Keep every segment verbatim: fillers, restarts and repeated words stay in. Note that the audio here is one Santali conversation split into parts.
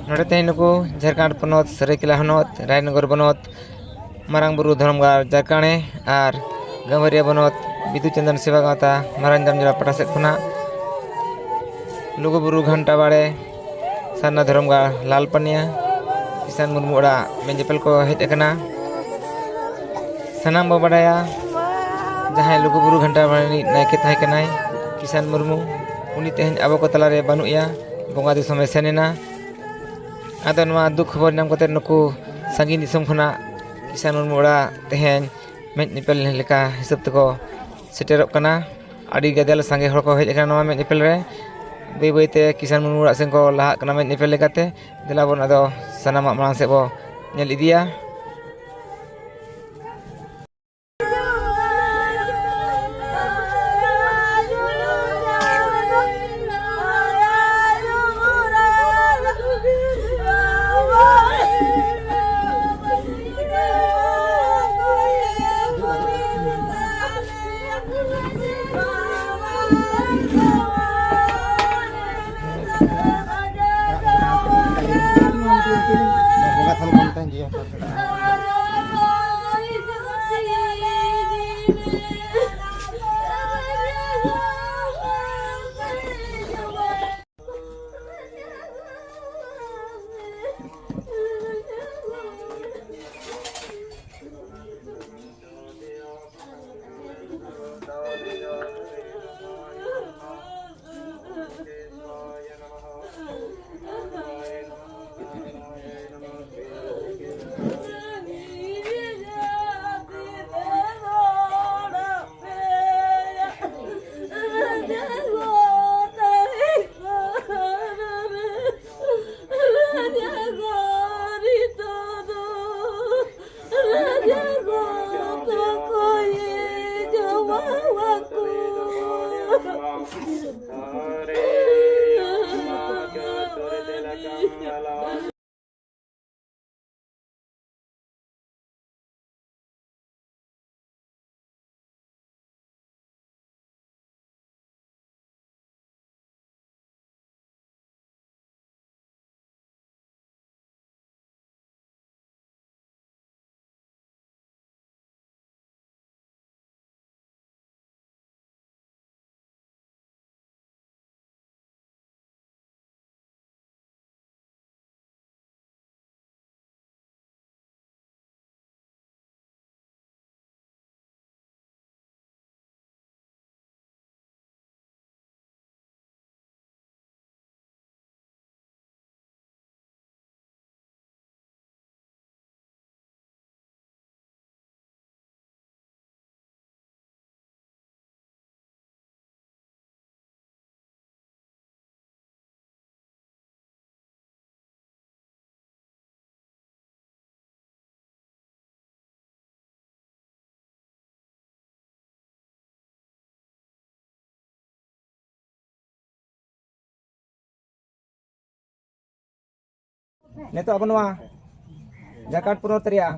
ᱱᱚᱰᱮ ᱛᱮᱦᱮᱧ ᱱᱩᱠᱩ ᱡᱷᱟᱲᱠᱷᱚᱸᱰ ᱯᱚᱱᱚᱛ, ᱥᱟᱹᱨᱟᱹᱭᱠᱮᱞᱟ ᱦᱚᱱᱚᱛ, ᱨᱟᱡᱽᱱᱚᱜᱚᱨ ᱵᱚᱱᱚᱛ, ᱢᱟᱨᱟᱝ ᱵᱩᱨᱩ ᱫᱷᱚᱨᱚᱢ ᱜᱟᱲ ᱡᱟᱨᱠᱟᱬᱮ ᱟᱨ ᱜᱟᱹᱵᱷᱟᱹᱨᱤᱭᱟᱹ ᱵᱚᱱᱚᱛ ᱵᱤᱫᱩ ᱪᱟᱸᱫᱟᱱ ᱥᱮᱵᱟ ᱜᱟᱶᱛᱟ ᱢᱟᱨᱟᱝ ᱡᱟᱢᱡᱚᱲᱟ ᱯᱟᱦᱴᱟ ᱥᱮᱫ ᱠᱷᱚᱱᱟᱜ ᱞᱩᱜᱩᱵᱩᱨᱩ ᱜᱷᱟᱱᱴᱟ ᱵᱟᱲᱮ ᱥᱟᱨᱱᱟ ᱫᱷᱚᱨᱚᱢ ᱜᱟᱲ ᱞᱟᱞᱯᱟᱹᱱᱤᱭᱟᱹ ᱠᱤᱥᱟᱱ ᱢᱩᱨᱢᱩ ᱚᱲᱟᱜ ᱢᱮᱱ ᱧᱮᱯᱮᱞ ᱠᱚ ᱦᱮᱡ ᱟᱠᱟᱱᱟ᱾ ᱥᱟᱱᱟᱢ ᱵᱚ ᱵᱟᱰᱟᱭᱟ, ᱡᱟᱦᱟᱸᱭ ᱞᱩᱜᱩᱵᱩᱨᱩ ᱜᱷᱟᱱᱴᱟ ᱵᱟᱲᱮ ᱨᱤᱱᱤᱡ ᱱᱟᱭᱠᱮ ᱛᱟᱦᱮᱸ ᱠᱟᱱᱟᱭ ᱠᱤᱥᱟᱱ ᱢᱩᱨᱢᱩ, ᱩᱱᱤ ᱛᱮᱦᱮᱧ ᱟᱵᱚ ᱠᱚ ᱛᱟᱞᱟᱨᱮ ᱵᱟᱹᱱᱩᱜ ᱮᱭᱟ, ᱵᱚᱸᱜᱟ ᱫᱤᱥᱚᱢᱮ ᱥᱮᱱ ᱮᱱᱟ᱾ ᱟᱫᱚ ᱱᱚᱣᱟ ᱫᱩᱠ ᱠᱷᱚᱵᱚᱨ ᱧᱟᱢ ᱠᱟᱛᱮ ᱱᱩᱠᱩ ᱥᱟᱺᱜᱤᱧ ᱫᱤᱥᱚᱢ ᱠᱷᱚᱱᱟᱜ ᱠᱤᱥᱟᱱ ᱢᱩᱨᱢᱩ ᱚᱲᱟᱜ ᱛᱮᱦᱮᱧ ᱢᱮᱫ ᱧᱮᱯᱮᱞ ᱞᱮᱠᱟ ᱦᱤᱥᱟᱹᱵ ᱛᱮᱠᱚ ᱥᱮᱴᱮᱨᱚᱜ ᱠᱟᱱᱟ᱾ ᱟᱹᱰᱤ ᱜᱟᱫᱮᱞ ᱥᱟᱸᱜᱮ ᱦᱚᱲ ᱠᱚ ᱦᱮᱡ ᱟᱠᱟᱱᱟ ᱱᱚᱣᱟ ᱢᱮᱫ ᱧᱮᱯᱮᱞ ᱨᱮ᱾ ᱵᱟᱹᱭ ᱵᱟᱹᱭᱛᱮ ᱠᱤᱥᱟᱱ ᱢᱩᱨᱢᱩ ᱚᱲᱟᱜ ᱥᱮᱱ ᱠᱚ ᱞᱟᱦᱟᱜ ᱠᱟᱱᱟ ᱢᱮᱫ ᱧᱮᱯᱮᱞ ᱞᱮᱠᱟᱛᱮ᱾ ᱫᱮᱞᱟ ᱵᱚᱱ ᱟᱫᱚ ᱥᱟᱱᱟᱢᱟᱜ ᱢᱟᱲᱟᱝ ᱥᱮᱫ ᱵᱚ ᱧᱮᱞ ᱤᱫᱤᱭᱟ᱾ ᱵᱚᱸᱜᱟ ᱛᱷᱟᱱ ᱠᱚ ᱢᱮᱛᱟᱧ ᱜᱮᱭᱟ᱾ ᱱᱤᱛᱚᱜ ᱟᱵᱚ ᱱᱚᱣᱟ ᱡᱷᱟᱲᱠᱷᱚᱸᱰ ᱯᱚᱱᱚᱛ ᱨᱮᱭᱟᱜ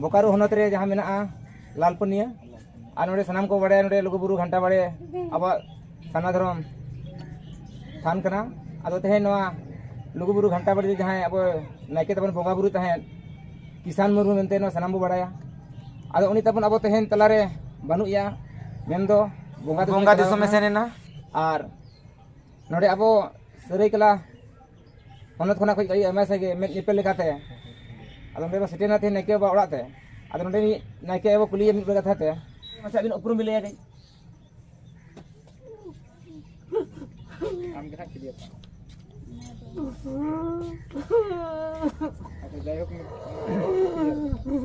ᱵᱳᱠᱟᱨᱳ ᱦᱚᱱᱚᱛ ᱨᱮ ᱡᱟᱦᱟᱸ ᱢᱮᱱᱟᱜᱼᱟ ᱞᱟᱞᱯᱩᱨᱱᱤᱭᱟᱹ, ᱟᱨ ᱱᱚᱰᱮ ᱥᱟᱱᱟᱢ ᱠᱚ ᱵᱟᱲᱟᱭᱟ, ᱱᱚᱰᱮ ᱞᱩᱜᱩᱵᱩᱨᱩ ᱜᱷᱟᱱᱴᱟ ᱵᱟᱲᱮ ᱟᱵᱚᱣᱟᱜ ᱥᱟᱨᱱᱟ ᱫᱷᱚᱨᱚᱢ ᱛᱷᱟᱱ ᱠᱟᱱᱟ᱾ ᱟᱫᱚ ᱛᱮᱦᱮᱧ ᱱᱚᱣᱟ ᱞᱩᱜᱩᱵᱩᱨᱩ ᱜᱷᱟᱱᱴᱟ ᱵᱟᱲᱮ ᱨᱮ ᱡᱟᱦᱟᱸᱭ ᱟᱵᱚ ᱱᱟᱭᱠᱮ ᱛᱟᱵᱚᱱ ᱵᱚᱸᱜᱟ ᱵᱩᱨᱩ ᱛᱟᱦᱮᱸᱫ ᱠᱤᱥᱟᱱ ᱢᱩᱨᱢᱩ ᱢᱮᱱᱛᱮ ᱱᱚᱣᱟ ᱥᱟᱱᱟᱢ ᱵᱚ ᱵᱟᱲᱟᱭᱟ᱾ ᱟᱫᱚ ᱩᱱᱤ ᱛᱟᱵᱚᱱ ᱟᱵᱚ ᱛᱮᱦᱮᱧ ᱛᱟᱞᱟᱨᱮ ᱵᱟᱹᱱᱩᱜ ᱮᱭᱟ, ᱢᱮᱱᱫᱚ ᱵᱚᱸᱜᱟ ᱫᱤᱥᱚᱢ ᱵᱚᱸᱜᱟ ᱪᱟᱞᱟᱣ ᱫᱤᱥᱚᱢᱮ ᱮᱱᱟ᱾ ᱥᱮᱱ ᱮᱱᱟ᱾ ᱟᱨ ᱱᱚᱰᱮ ᱟᱵᱚ ᱥᱟᱹᱨᱟᱹᱭᱠᱮᱞᱟ ᱦᱚᱱᱚᱛ ᱠᱷᱚᱱᱟᱜ ᱠᱷᱚᱱ ᱟᱹᱰᱤ ᱟᱭᱢᱟ ᱥᱟᱸᱜᱮ ᱢᱮᱫ ᱧᱮᱯᱮᱞ ᱞᱮᱠᱟᱛᱮ ᱟᱫᱚ ᱱᱚᱰᱮ ᱵᱚ ᱥᱮᱴᱮᱨ ᱮᱱᱟ ᱛᱮᱦᱮᱧ ᱱᱟᱭᱠᱮ ᱵᱟᱵᱟ ᱚᱲᱟᱜ ᱛᱮ᱾ ᱟᱫᱚ ᱱᱚᱰᱮ ᱱᱟᱭᱠᱮ ᱵᱟᱵᱟ ᱠᱩᱞᱤᱭᱮ ᱢᱤᱫ ᱵᱟᱨ ᱠᱟᱛᱷᱟ ᱛᱮ, ᱢᱟᱥᱮ ᱟᱹᱵᱤᱱ ᱩᱯᱨᱩᱢ ᱵᱤᱱ ᱞᱟᱹᱭᱟ ᱠᱟᱹᱡ? ᱟᱢ ᱜᱮ ᱦᱟᱸᱜ ᱠᱩᱞᱤᱭᱮ ᱢᱮ᱾ ᱟᱪᱪᱷᱟ, ᱡᱟᱭᱦᱳᱠ,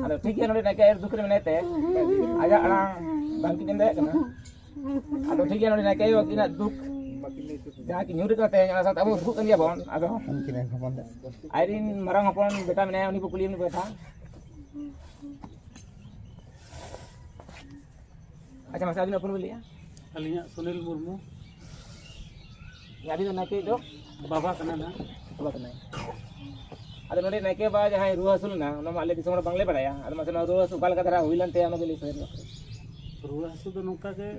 ᱟᱫᱚ ᱴᱷᱤᱠ ᱜᱮᱭᱟ, ᱱᱚᱰᱮ ᱱᱟᱭᱠᱮ ᱟᱭᱳ ᱫᱩᱠ ᱨᱮ ᱢᱮᱱᱟᱭ ᱛᱮ ᱟᱡᱟᱜ ᱟᱲᱟᱝ ᱵᱟᱝ ᱠᱤᱱ ᱮᱢ ᱫᱟᱲᱮᱭᱟᱜ ᱠᱟᱱᱟ᱾ ᱟᱫᱚ ᱴᱷᱤᱠ ᱜᱮᱭᱟ, ᱱᱚᱰᱮ ᱱᱟᱭᱠᱮ ᱟᱭᱳ ᱟᱹᱠᱤᱱᱟᱜ ᱫᱩᱠ ᱡᱟᱦᱟᱸ ᱠᱤᱱ ᱧᱩᱨ ᱠᱟᱱᱟ ᱛᱮᱦᱮᱧ, ᱚᱱᱟ ᱥᱟᱶᱛᱮ ᱟᱵᱚ ᱫᱩᱠ ᱠᱟᱱ ᱜᱮᱭᱟ ᱵᱚᱱ᱾ ᱟᱫᱚ ᱟᱡᱨᱤᱱ ᱢᱟᱨᱟᱝ ᱦᱚᱯᱚᱱ ᱵᱮᱴᱟ ᱢᱮᱱᱟᱭᱟ, ᱩᱱᱤ ᱵᱚ ᱠᱩᱞᱤᱭᱮᱢ ᱠᱟᱛᱷᱟ᱾ ᱟᱪᱪᱷᱟ, ᱢᱟᱥᱮ ᱟᱹᱵᱤᱱ ᱩᱯᱨᱩᱢ ᱵᱤᱱ ᱞᱟᱹᱭᱟ? ᱟᱹᱞᱤᱧᱟᱜ ᱥᱩᱱᱤᱞ ᱢᱩᱨᱢᱩ᱾ ᱟᱹᱵᱤᱱ ᱫᱚ ᱱᱟᱭᱠᱮ ᱫᱚ? ᱵᱟᱵᱟ ᱠᱟᱱᱟ ᱱᱟᱦᱟᱜ᱾ ᱵᱟᱵᱟ ᱠᱟᱱᱟᱭ᱾ ᱟᱫᱚ ᱱᱚᱰᱮ ᱱᱟᱭᱠᱮ ᱵᱟ ᱡᱟᱦᱟᱸᱭ ᱨᱩᱣᱟᱹ ᱦᱟᱹᱥᱩ ᱞᱮᱱᱟ, ᱚᱱᱟ ᱢᱟ ᱟᱞᱮ ᱫᱤᱥᱚᱢ ᱦᱚᱲ ᱵᱟᱝᱞᱮ ᱵᱟᱲᱟᱭᱟ᱾ ᱟᱫᱚ ᱢᱟᱥᱮ ᱱᱚᱣᱟ ᱨᱩᱣᱟᱹ ᱦᱟᱹᱥᱩ ᱚᱠᱟ ᱞᱮᱠᱟ ᱫᱷᱟᱨᱟ ᱦᱩᱭ ᱞᱮᱱ ᱛᱟᱭᱟ, ᱚᱱᱟ ᱜᱮ ᱞᱟᱹᱭ ᱥᱚᱫᱚᱨ ᱧᱚᱜ ᱠᱟᱹᱴᱤᱡ᱾ ᱨᱩᱣᱟᱹ ᱦᱟᱹᱥᱩ ᱫᱚ ᱱᱚᱝᱠᱟ ᱜᱮ,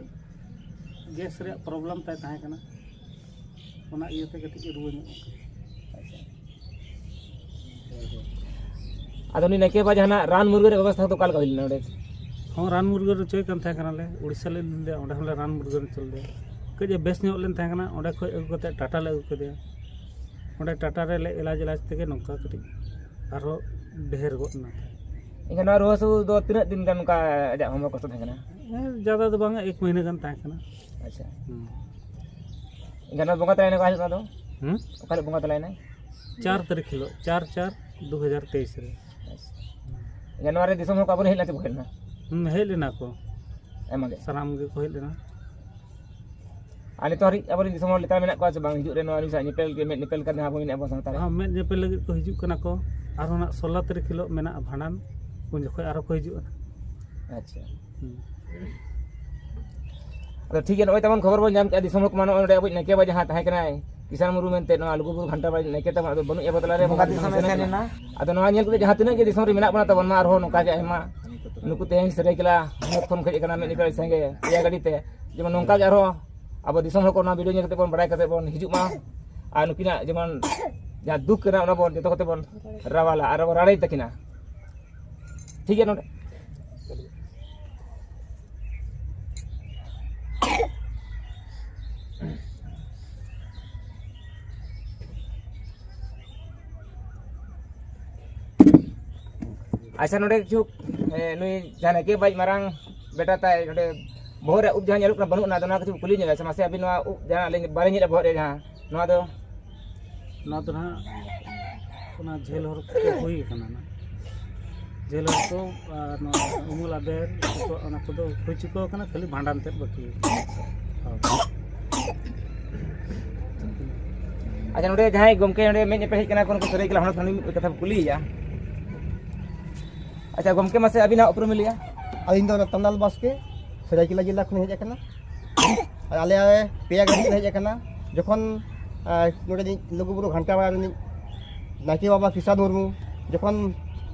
ᱜᱮᱥ ᱨᱮᱭᱟᱜ ᱯᱨᱚᱵᱞᱮᱢ ᱛᱟᱭ ᱛᱟᱦᱮᱸ ᱠᱟᱱᱟ, ᱚᱱᱟ ᱤᱭᱟᱹᱛᱮ ᱠᱟᱹᱴᱤᱡ ᱨᱩᱣᱟᱹ ᱧᱚᱜ ᱠᱟᱱᱟ᱾ ᱟᱪᱪᱷᱟ᱾ ᱟᱫᱚ ᱩᱱᱤ ᱱᱟᱭᱠᱮ ᱵᱟ ᱡᱟᱦᱟᱱᱟᱜ ᱨᱟᱱ ᱢᱩᱨᱜᱟᱹᱱ ᱨᱮᱭᱟᱜ ᱵᱮᱵᱚᱥᱛᱷᱟ ᱫᱚ ᱚᱠᱟ ᱞᱮᱠᱟ ᱦᱩᱭ ᱞᱮᱱᱟ ᱱᱚᱰᱮ? ᱦᱚᱸ, ᱨᱟᱱ ᱢᱩᱨᱜᱟᱹᱱ ᱦᱚᱪᱚᱭ ᱠᱟᱱ ᱛᱟᱦᱮᱸ ᱠᱟᱱᱟᱞᱮ, ᱩᱲᱤᱥᱥᱟ ᱞᱮ ᱤᱫᱤ ᱞᱮᱫᱮᱭᱟ, ᱚᱸᱰᱮ ᱦᱚᱸᱞᱮ ᱨᱟᱱ ᱢᱩᱨᱜᱟᱹᱱ ᱦᱚᱪᱚ ᱞᱮᱫᱮᱭᱟ᱾ ᱠᱟᱹᱡ ᱮ ᱵᱮᱥ ᱧᱚᱜ ᱞᱮᱱ ᱛᱟᱦᱮᱸ ᱠᱟᱱᱟ, ᱚᱸᱰᱮ ᱠᱷᱚᱡ ᱟᱹᱜᱩ ᱠᱟᱛᱮ ᱴᱟᱴᱟ ᱞᱮ ᱟᱹᱜᱩ ᱠᱮᱫᱮᱭᱟ᱾ ᱚᱸᱰᱮ ᱴᱟᱴᱟ ᱨᱮᱞᱮ ᱮᱞᱟᱡᱽ ᱮᱞᱟᱡᱽ ᱛᱮᱜᱮ ᱱᱚᱝᱠᱟ ᱠᱟᱹᱴᱤᱡ ᱟᱨᱦᱚᱸ ᱰᱷᱮᱨ ᱜᱚᱫ ᱮᱱᱟ᱾ ᱮᱱᱠᱷᱟᱱ ᱱᱚᱣᱟ ᱨᱩᱣᱟᱹ ᱦᱟᱹᱥᱩ ᱫᱚ ᱛᱤᱱᱟᱹᱜ ᱫᱤᱱ ᱜᱟᱱ ᱚᱱᱠᱟ ᱟᱡᱟᱜ ᱦᱚᱲᱢᱚ ᱠᱚᱥᱴᱚ ᱛᱟᱦᱮᱸ ᱠᱟᱱᱟ? ᱦᱮᱸ, ᱡᱟᱫᱟ ᱫᱚ ᱵᱟᱝᱟ, ᱮᱠ ᱢᱟᱹᱦᱱᱟᱹ ᱜᱟᱱ ᱛᱟᱦᱮᱸ ᱠᱟᱱᱟ᱾ ᱟᱪᱪᱷᱟ᱾ ᱦᱩᱸ᱾ ᱮᱱᱠᱷᱟᱱ ᱱᱚᱣᱟ ᱵᱚᱸᱜᱟ ᱛᱟᱞᱟᱭᱮᱱᱟ ᱚᱠᱟ ᱦᱤᱞᱳᱜ ᱱᱚᱣᱟ ᱫᱚ? ᱦᱩᱸ? ᱚᱠᱟ ᱦᱤᱞᱳᱜ ᱵᱚᱸᱜᱟ ᱛᱟᱞᱟᱭᱮᱱᱟᱭ? ᱪᱟᱨ ᱛᱟᱹᱨᱤᱠᱷ ᱦᱤᱞᱳᱜ, ᱪᱟᱨ ᱪᱟᱨ ᱫᱩ ᱦᱟᱡᱟᱨ ᱛᱮᱭᱤᱥ ᱨᱮ᱾ ᱟᱪᱪᱷᱟ᱾ ᱮᱱᱠᱷᱟᱱ ᱱᱚᱣᱟ ᱨᱮ ᱫᱤᱥᱚᱢ ᱦᱚᱲ ᱠᱚ ᱟᱵᱚ ᱨᱮᱱ ᱦᱮᱡ ᱞᱮᱱᱟ ᱪᱮ ᱵᱟᱠᱚ ᱦᱮᱡ ᱞᱮᱱᱟ? ᱦᱩᱸ, ᱦᱮᱡ ᱞᱮᱱᱟ ᱠᱚ᱾ ᱟᱭᱢᱟ ᱜᱮ᱾ ᱥᱟᱱᱟᱢ ᱜᱮᱠᱚ ᱦᱮᱡ ᱞᱮᱱᱟ᱾ ᱟᱨ ᱱᱤᱛᱚᱜ ᱦᱟᱹᱨᱤᱡ ᱟᱵᱚᱨᱮᱱ ᱫᱤᱥᱚᱢ ᱦᱚᱲ ᱞᱮᱛᱟᱲ ᱢᱮᱱᱟᱜ ᱠᱚᱣᱟ ᱥᱮ ᱵᱟᱝ? ᱦᱤᱡᱩᱜ ᱨᱮ ᱱᱚᱣᱟ ᱱᱩᱭ ᱥᱟᱶ ᱧᱮᱯᱮᱞ ᱜᱮ, ᱢᱮᱫ ᱧᱮᱯᱮᱞ ᱠᱟᱛᱮ ᱡᱟᱦᱟᱸ ᱵᱚᱱ ᱢᱮᱱᱮᱫ ᱟᱵᱚ ᱥᱟᱶᱛᱟ ᱨᱮ᱾ ᱦᱚᱸ, ᱢᱮᱫ ᱧᱮᱯᱮᱞ ᱞᱟᱹᱜᱤᱫ ᱠᱚ ᱦᱤᱡᱩᱜ ᱠᱟᱱᱟ ᱠᱚ᱾ ᱟᱨᱦᱚᱸ ᱱᱟᱜ ᱥᱳᱞᱞᱳ ᱛᱟᱹᱨᱤᱠᱷ ᱦᱤᱞᱳᱜ ᱢᱮᱱᱟᱜᱼᱟ ᱵᱷᱟᱸᱰᱟᱱ, ᱩᱱ ᱡᱚᱠᱷᱚᱡ ᱟᱨᱦᱚᱸ ᱠᱚ ᱦᱤᱡᱩᱜᱼᱟ᱾ ᱟᱪᱪᱷᱟ᱾ ᱦᱩᱸ᱾ ᱟᱫᱚ ᱴᱷᱤᱠ ᱜᱮᱭᱟ, ᱱᱚᱜᱼᱚᱭ ᱛᱟᱵᱚᱱ ᱠᱷᱚᱵᱚᱨ ᱵᱚᱱ ᱧᱟᱢ ᱠᱮᱫᱼᱟ, ᱫᱤᱥᱚᱢ ᱦᱚᱲ ᱠᱚᱢᱟ ᱱᱚᱜᱼᱚᱭ ᱱᱚᱰᱮ ᱟᱵᱚᱭᱤᱡ ᱱᱟᱭᱠᱮ ᱵᱟᱵᱟ ᱡᱟᱦᱟᱸ ᱛᱟᱦᱮᱸ ᱠᱟᱱᱟᱭ, ᱠᱤᱥᱟᱱ ᱢᱩᱨᱢᱩ ᱢᱮᱱᱛᱮ ᱱᱚᱣᱟ ᱞᱩᱜᱩᱵᱩᱨᱩ ᱜᱷᱟᱱᱴᱟ ᱵᱟᱲᱮ ᱱᱟᱭᱠᱮ ᱛᱟᱵᱚᱱ ᱟᱫᱚ ᱵᱟᱹᱱᱩᱜ ᱮᱭᱟ ᱟᱵᱚ ᱛᱟᱞᱟᱨᱮ᱾ ᱵᱚᱸᱜᱟ ᱫᱤᱥᱚᱢ ᱮ ᱥᱮᱱ ᱞᱮᱱᱟ᱾ ᱟᱫᱚ ᱱᱚᱣᱟ ᱧᱮᱞ ᱠᱟᱛᱮ ᱡᱟᱦᱟᱸ ᱛᱤᱱᱟᱹᱜ ᱜᱮ ᱫᱤᱥᱚᱢ ᱨᱮ ᱢᱮᱱᱟᱜ ᱵᱚᱱᱟ ᱛᱟᱵᱚᱱ ᱢᱟ ᱟᱨᱦᱚᱸ ᱱᱚᱝᱠᱟ ᱜᱮ ᱟᱭᱢᱟ ᱱᱩᱠᱩ ᱛᱮᱦᱮᱧ ᱥᱟᱹᱨᱟᱹᱭᱠᱮᱞᱟ ᱦᱚᱱᱚᱛ ᱠᱷᱚᱱ ᱠᱚ ᱦᱮᱡ ᱟᱠᱟᱱᱟ, ᱢᱤᱫ ᱱᱟᱭᱠᱮ ᱥᱟᱸᱜᱮ ᱯᱮᱭᱟ ᱜᱟᱹᱰᱤ ᱛᱮ, ᱡᱮᱢᱚᱱ ᱱᱚᱝᱠᱟ ᱜᱮ ᱟᱨᱦᱚᱸ ᱟᱵᱚ ᱫᱤᱥᱚᱢ ᱦᱚᱲ ᱠᱚ ᱱᱚᱣᱟ ᱵᱷᱤᱰᱤᱭᱳ ᱧᱮᱞ ᱠᱟᱛᱮ ᱵᱚᱱ ᱵᱟᱲᱟᱭ ᱠᱟᱛᱮ ᱵᱚᱱ ᱦᱤᱡᱩᱜ ᱢᱟ᱾ ᱟᱨ ᱱᱩᱠᱤᱱᱟᱜ ᱡᱮᱢᱚᱱ ᱡᱟᱦᱟᱸ ᱫᱩᱠ ᱠᱟᱱᱟ ᱚᱱᱟ ᱵᱚᱱ ᱡᱚᱛᱚ ᱠᱚᱛᱮ ᱵᱚᱱ ᱨᱟᱣᱟᱞᱟ ᱟᱨ ᱵᱚᱱ ᱨᱟᱲᱮᱡ ᱛᱟᱹᱠᱤᱱᱟ᱾ ᱴᱷᱤᱠ ᱜᱮᱭᱟ ᱱᱚᱰᱮ᱾ ᱟᱪᱪᱷᱟ, ᱱᱚᱰᱮ ᱠᱤᱪᱷᱩ, ᱮ, ᱱᱩᱭ ᱡᱟᱦᱟᱸ ᱱᱟᱭᱠᱮ ᱵᱟᱵᱟ ᱢᱟᱨᱟᱝ ᱵᱮᱴᱟ ᱛᱟᱭ, ᱱᱚᱰᱮ ᱵᱚᱦᱚᱜ ᱨᱮ ᱩᱵ ᱡᱟᱦᱟᱸ ᱧᱮᱞᱚᱜ ᱠᱟᱱᱟ, ᱵᱟᱹᱱᱩᱜ ᱟᱱᱟ, ᱟᱫᱚ ᱱᱚᱣᱟ ᱠᱤᱪᱷᱩ ᱠᱩᱞᱤ ᱧᱚᱜ ᱟᱪᱪᱷᱟ, ᱢᱟᱥᱮ ᱟᱹᱵᱤᱱ ᱱᱚᱣᱟ ᱩᱵ ᱡᱟᱦᱟᱸ ᱟᱹᱞᱤᱧ ᱵᱟᱞᱤᱧ ᱧᱮᱞᱟ ᱵᱚᱦᱚᱜ ᱨᱮ ᱡᱟᱦᱟᱸ, ᱱᱚᱣᱟ ᱫᱚ? ᱱᱚᱣᱟ ᱫᱚ ᱱᱟᱦᱟᱜ ᱚᱱᱟ ᱡᱷᱟᱹᱞ ᱦᱚᱨ ᱠᱚ ᱦᱩᱭ ᱟᱠᱟᱱᱟ ᱱᱟᱦᱟᱜ᱾ ᱡᱷᱟᱹᱞ ᱦᱚᱨ ᱠᱚ ᱟᱨ ᱱᱚᱣᱟ ᱩᱢᱩᱞ ᱟᱫᱮᱨ ᱠᱚ, ᱚᱱᱟ ᱠᱚᱫᱚ ᱦᱩᱭ ᱪᱩᱠᱟᱹᱣ ᱟᱠᱟᱱᱟ, ᱠᱷᱟᱹᱞᱤ ᱵᱷᱟᱸᱰᱟᱱ ᱛᱮᱫ ᱵᱟᱹᱠᱤ ᱟᱠᱟᱱᱟ᱾ ᱦᱳᱭ᱾ ᱟᱪᱪᱷᱟ, ᱱᱚᱰᱮ ᱡᱟᱦᱟᱸᱭ ᱜᱚᱢᱠᱮ ᱱᱚᱰᱮ ᱢᱮᱫ ᱧᱮᱯᱮᱞ ᱦᱮᱡ ᱠᱟᱱᱟ, ᱠᱚ ᱱᱩᱠᱩ ᱥᱟᱹᱨᱟᱹᱭᱠᱮᱞᱟ ᱦᱚᱱᱚᱛ ᱠᱷᱚᱱ ᱢᱤᱫ ᱠᱟᱛᱷᱟ ᱵᱚ ᱠᱩᱞᱤᱭᱮᱭᱟ᱾ ᱟᱪᱪᱷᱟ ᱜᱚᱢᱠᱮ, ᱢᱟᱥᱮ ᱟᱹᱵᱤᱱᱟᱜ ᱩᱯᱨᱩᱢ ᱞᱟᱹᱭᱟ? ᱟᱹᱞᱤᱧ ᱫᱚ ᱨᱚᱛᱚᱱᱞᱟᱞ ᱵᱟᱥᱠᱮ, ᱥᱟᱹᱨᱟᱹᱭᱠᱮᱞᱟ ᱡᱮᱞᱟ ᱠᱷᱚᱱ ᱦᱮᱡ ᱟᱠᱟᱱᱟ᱾ ᱟᱨ ᱟᱞᱮ ᱯᱮᱭᱟ ᱜᱟᱹᱰᱤ ᱞᱮ ᱦᱮᱡ ᱟᱠᱟᱱᱟ᱾ ᱡᱚᱠᱷᱚᱱ, ᱟᱨ, ᱱᱚᱰᱮ ᱱᱤᱡ ᱞᱩᱜᱩᱵᱩᱨᱩ ᱜᱷᱟᱱᱴᱟ ᱵᱟᱲᱟ ᱨᱤᱱᱤᱡ ᱱᱟᱭᱠᱮ ᱵᱟᱵᱟ ᱠᱤᱥᱟᱱ ᱢᱩᱨᱢᱩ ᱡᱚᱠᱷᱚᱱ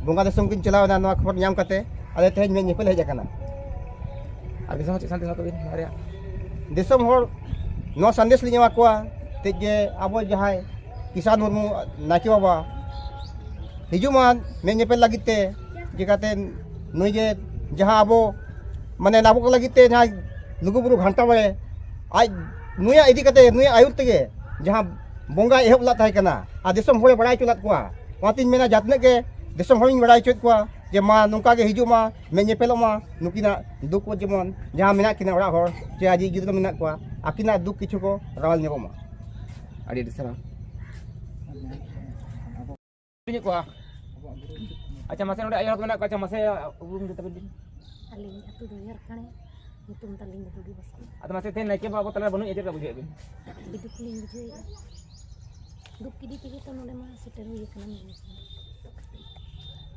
ᱵᱚᱸᱜᱟ ᱫᱤᱥᱚᱢ ᱠᱤᱱ ᱪᱟᱞᱟᱣ ᱮᱱᱟ, ᱱᱚᱣᱟ ᱠᱷᱚᱵᱚᱨ ᱧᱟᱢ ᱠᱟᱛᱮ ᱟᱞᱮ ᱛᱮᱦᱮᱧ ᱢᱮᱫ ᱧᱮᱯᱮᱞ ᱦᱮᱡ ᱟᱠᱟᱱᱟ᱾ ᱟᱨ ᱫᱤᱥᱚᱢ ᱦᱚᱲ ᱪᱮᱫ ᱥᱟᱱᱫᱮᱥ ᱮᱢᱟ ᱠᱚᱵᱤᱱ ᱱᱚᱣᱟ ᱨᱮᱭᱟᱜ? ᱫᱤᱥᱚᱢ ᱦᱚᱲ ᱱᱚᱣᱟ ᱥᱟᱸᱫᱮᱥ ᱞᱤᱧ ᱮᱢᱟ ᱠᱚᱣᱟ, ᱛᱮᱡ ᱜᱮ ᱟᱵᱚ ᱡᱟᱦᱟᱸᱭ ᱠᱤᱥᱟᱱ ᱢᱩᱨᱢᱩ ᱱᱟᱭᱠᱮ ᱵᱟᱵᱟ ᱦᱤᱡᱩᱜ ᱢᱟ ᱢᱮᱫ ᱧᱮᱯᱮᱞ ᱞᱟᱹᱜᱤᱫ ᱛᱮ, ᱪᱤᱠᱟᱹᱛᱮ ᱱᱩᱭ ᱜᱮ ᱡᱟᱦᱟᱸ ᱟᱵᱚ, ᱢᱟᱱᱮ, ᱟᱵᱚ ᱠᱚ ᱞᱟᱹᱜᱤᱫ ᱛᱮ ᱡᱟᱦᱟᱸ ᱞᱩᱜᱩᱵᱩᱨᱩ ᱜᱷᱟᱱᱴᱟ ᱵᱟᱲᱮ ᱟᱡ ᱱᱩᱭᱟᱜ ᱤᱫᱤ ᱠᱟᱛᱮ, ᱱᱩᱭᱟᱜ ᱟᱹᱭᱩᱨ ᱛᱮᱜᱮ ᱡᱟᱦᱟᱸ ᱵᱚᱸᱜᱟᱭ ᱮᱦᱚᱵ ᱞᱮᱫ ᱛᱟᱦᱮᱸ ᱠᱟᱱᱟ ᱟᱨ ᱫᱤᱥᱚᱢ ᱦᱚᱲᱮ ᱵᱟᱲᱟᱭ ᱦᱚᱪᱚ ᱞᱮᱫ ᱠᱚᱣᱟ᱾ ᱚᱱᱟᱛᱤᱧ ᱢᱮᱱᱟ, ᱡᱟᱦᱟᱸ ᱛᱤᱱᱟᱹᱜ ᱜᱮ ᱫᱤᱥᱚᱢ ᱦᱚᱲᱤᱧ ᱵᱟᱲᱟᱭ ᱦᱚᱪᱚᱭᱮᱫ ᱠᱚᱣᱟ ᱡᱮ ᱢᱟ ᱱᱚᱝᱠᱟ ᱜᱮ ᱦᱤᱡᱩᱜ ᱢᱟ, ᱢᱮᱫ ᱧᱮᱯᱮᱞᱚᱜ ᱢᱟ, ᱱᱩᱠᱤᱱᱟᱜ ᱫᱩᱠ ᱠᱚ ᱡᱮᱢᱚᱱ ᱡᱟᱦᱟᱸ ᱢᱮᱱᱟᱜ ᱠᱤᱱᱟ ᱚᱲᱟᱜ ᱦᱚᱲ ᱪᱮ ᱟᱡ ᱡᱩᱫᱤ ᱠᱚ ᱢᱮᱱᱟᱜ ᱠᱚᱣᱟ, ᱟᱹᱠᱤᱱᱟᱜ ᱫᱩᱠ ᱠᱤᱪᱷᱩ ᱠᱚ ᱨᱟᱣᱟᱞ ᱧᱚᱜᱚᱜ ᱢᱟ᱾ ᱟᱹᱰᱤ ᱟᱹᱰᱤ ᱥᱟᱨᱦᱟᱣ᱾ ᱠᱩᱞᱤ ᱠᱚᱣᱟ᱾ ᱟᱪᱪᱷᱟ, ᱢᱟᱥᱮ ᱱᱚᱰᱮ ᱟᱭᱳ ᱦᱚᱲ ᱠᱚ ᱢᱮᱱᱟᱜ ᱠᱚᱣᱟ, ᱟᱪᱪᱷᱟ, ᱢᱟᱥᱮ ᱩᱯᱨᱩᱢ ᱫᱚ ᱛᱟᱵᱤᱱ ᱵᱤᱱ᱾ ᱟᱹᱞᱤᱧ ᱟᱹᱛᱩ ᱫᱚ ᱡᱷᱟᱲᱠᱷᱚᱸᱰ, ᱧᱩᱛᱩᱢ ᱛᱟᱹᱞᱤᱧ ᱫᱚ ᱰᱩᱰᱩ ᱵᱟᱥᱠᱮ᱾ ᱟᱫᱚ ᱢᱟᱥᱮ ᱛᱮᱦᱮᱧ ᱱᱟᱭᱠᱮ ᱵᱟᱵᱟ ᱟᱵᱚ ᱛᱟᱞᱟᱨᱮ ᱵᱟᱹᱱᱩᱜ ᱮᱭᱟ, ᱪᱮᱫ ᱞᱮᱠᱟ ᱵᱩᱡᱷᱟᱹᱣᱮᱫ ᱵᱤᱱ? ᱟᱹᱰᱤ ᱫᱩᱠ ᱞᱤᱧ ᱵᱩᱡᱷᱟᱹᱣᱮᱫᱼᱟ᱾ ᱫᱩᱠ ᱤᱫᱤ ᱛᱮᱜᱮ ᱛᱚ ᱱᱚᱰᱮ ᱢᱟ ᱥᱮᱴᱮᱨ ᱦᱩᱭ ᱟᱠᱟᱱᱟ᱾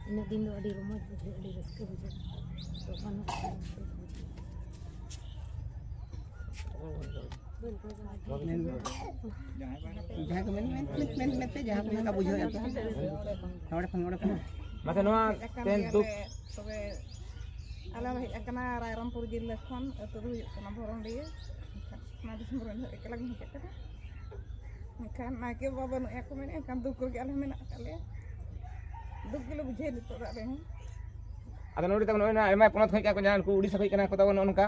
ᱤᱱᱟᱹᱜ ᱫᱤᱱ ᱫᱚ ᱟᱹᱰᱤ ᱨᱚᱢᱚᱡᱽ ᱵᱩᱡᱷᱟᱹᱜ, ᱟᱹᱰᱤ ᱨᱟᱹᱥᱠᱟᱹ ᱵᱩᱡᱷᱟᱹᱜ᱾ ᱛᱚ ᱵᱟᱹᱱᱩᱜ ᱠᱷᱟᱱ ᱫᱚ ᱪᱮᱫ ᱵᱩᱡᱷᱟᱹᱜᱼᱟ? ᱡᱟᱦᱟᱸᱭ ᱠᱚ ᱢᱮᱱ, ᱢᱮᱱ, ᱢᱮᱱ, ᱢᱮᱱ, ᱢᱮᱱ ᱯᱮ, ᱡᱟᱦᱟᱸ ᱠᱚ ᱢᱮᱱ ᱠᱟᱜ ᱵᱩᱡᱷᱟᱹᱣ ᱮᱫ ᱯᱮ᱾ ᱱᱚᱰᱮ ᱠᱷᱚᱱ, ᱱᱚᱰᱮ ᱠᱷᱚᱱ᱾ ᱢᱟᱥᱮ ᱱᱚᱣᱟ ᱦᱮᱡ ᱟᱠᱟᱱ ᱛᱮᱦᱮᱧ ᱜᱮᱭᱟᱞᱮ, ᱫᱩᱠ ᱛᱚᱵᱮ ᱟᱞᱮ ᱞᱮ ᱦᱮᱡ ᱟᱠᱟᱱᱟ ᱨᱟᱭᱨᱚᱝᱯᱩᱨ ᱡᱤᱞᱟᱹ ᱠᱷᱚᱱ, ᱟᱹᱛᱩ ᱫᱚ ᱦᱩᱭᱩᱜ ᱠᱟᱱᱟ ᱵᱷᱚᱨᱚᱱᱰᱤᱭᱟᱹ᱾ ᱮᱱᱠᱷᱟᱱ ᱚᱱᱟ ᱫᱤᱥᱚᱢ ᱨᱮᱱ ᱫᱚ ᱮᱠᱞᱟ ᱜᱮ ᱦᱮᱡ ᱟᱠᱟᱱᱟ᱾ ᱮᱱᱠᱷᱟᱱ ᱱᱟᱭᱠᱮ ᱵᱟᱵᱟ ᱵᱟᱹᱱᱩᱜ ᱮᱭᱟ ᱠᱚ ᱢᱮᱱᱮᱫ, ᱮᱱᱠᱷᱟᱱ ᱫᱩᱠ ᱨᱮᱜᱮ ᱟᱞᱮ ᱦᱚᱸ ᱢᱮᱱᱟᱜ ᱟᱠᱟᱫ ᱞᱮᱭᱟ᱾ ᱫᱩᱠ ᱜᱮᱞᱮ ᱵᱩᱡᱷᱟᱹᱣ ᱱᱤᱛᱚᱜ ᱫᱚ ᱟᱞᱮ ᱦᱚᱸ᱾ ᱟᱫᱚ ᱱᱚᱰᱮ ᱛᱟᱵᱚᱱ ᱱᱚᱜᱼᱚᱭ ᱱᱟ ᱟᱭᱢᱟ ᱯᱚᱱᱚᱛ ᱠᱷᱚᱱ ᱦᱮᱡ ᱟᱠᱟᱱᱟ ᱠᱚ, ᱡᱟᱦᱟᱸ ᱩᱱᱠᱩ ᱩᱲᱤᱥᱥᱟ ᱠᱷᱚᱱ ᱦᱮᱡ ᱟᱠᱟᱱᱟ ᱠᱚ ᱛᱟᱵᱚᱱ ᱱᱚᱜᱼᱚ ᱱᱚᱝᱠᱟ᱾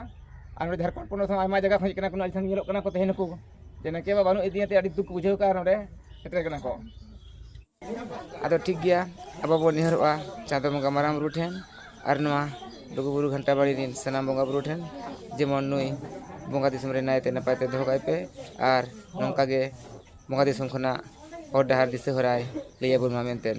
ᱟᱨ ᱱᱚᱰᱮ ᱡᱷᱟᱲᱠᱷᱚᱸᱰ ᱯᱚᱱᱚᱛ ᱦᱚᱸ ᱟᱭᱢᱟ ᱡᱟᱭᱜᱟ ᱠᱷᱚᱱ ᱦᱮᱡ ᱟᱠᱟᱱᱟ ᱠᱚ, ᱟᱹᱰᱤ ᱥᱟᱺᱜᱤᱧ ᱧᱮᱞᱚᱜ ᱠᱟᱱᱟ ᱠᱚ ᱛᱮᱦᱮᱧ ᱱᱩᱠᱩ᱾ ᱡᱮ ᱱᱟᱭᱠᱮ ᱵᱟᱵᱟ ᱵᱟᱹᱱᱩᱜ ᱤᱫᱤᱭᱟ ᱛᱮ ᱟᱹᱰᱤ ᱫᱩᱠ ᱠᱚ ᱵᱩᱡᱷᱟᱹᱣ ᱠᱟᱜᱼᱟ, ᱱᱚᱰᱮ ᱥᱮᱴᱮᱨ ᱠᱟᱱᱟ ᱠᱚ᱾ ᱟᱫᱚ ᱴᱷᱤᱠ ᱜᱮᱭᱟ, ᱟᱵᱚ ᱵᱚᱱ ᱱᱮᱦᱚᱨᱚᱜᱼᱟ ᱪᱟᱸᱫᱚ ᱵᱚᱸᱜᱟ ᱢᱟᱨᱟᱝ ᱵᱩᱨᱩ ᱴᱷᱮᱱ ᱟᱨ ᱱᱚᱣᱟ ᱞᱩᱜᱩ ᱵᱩᱨᱩ ᱜᱷᱟᱱᱴᱟ ᱵᱟᱲᱮ ᱨᱮᱱ ᱥᱟᱱᱟᱢ ᱵᱚᱸᱜᱟ ᱵᱩᱨᱩ ᱴᱷᱮᱱ, ᱡᱮᱢᱚᱱ ᱱᱩᱭ ᱵᱚᱸᱜᱟ ᱫᱤᱥᱚᱢ ᱨᱮ ᱱᱟᱭᱛᱮ ᱱᱟᱯᱟᱭ ᱛᱮ ᱫᱚᱦᱚ ᱠᱟᱭ ᱯᱮ ᱟᱨ ᱱᱚᱝᱠᱟ ᱜᱮ ᱵᱚᱸᱜᱟ ᱫᱤᱥᱚᱢ ᱠᱷᱚᱱᱟᱜ ᱦᱚᱨ ᱰᱟᱦᱟᱨ ᱫᱤᱥᱟᱹ ᱦᱚᱨᱟᱭ ᱞᱟᱹᱭ ᱟᱵᱚᱱ ᱢᱟ ᱢᱮᱱᱛᱮ᱾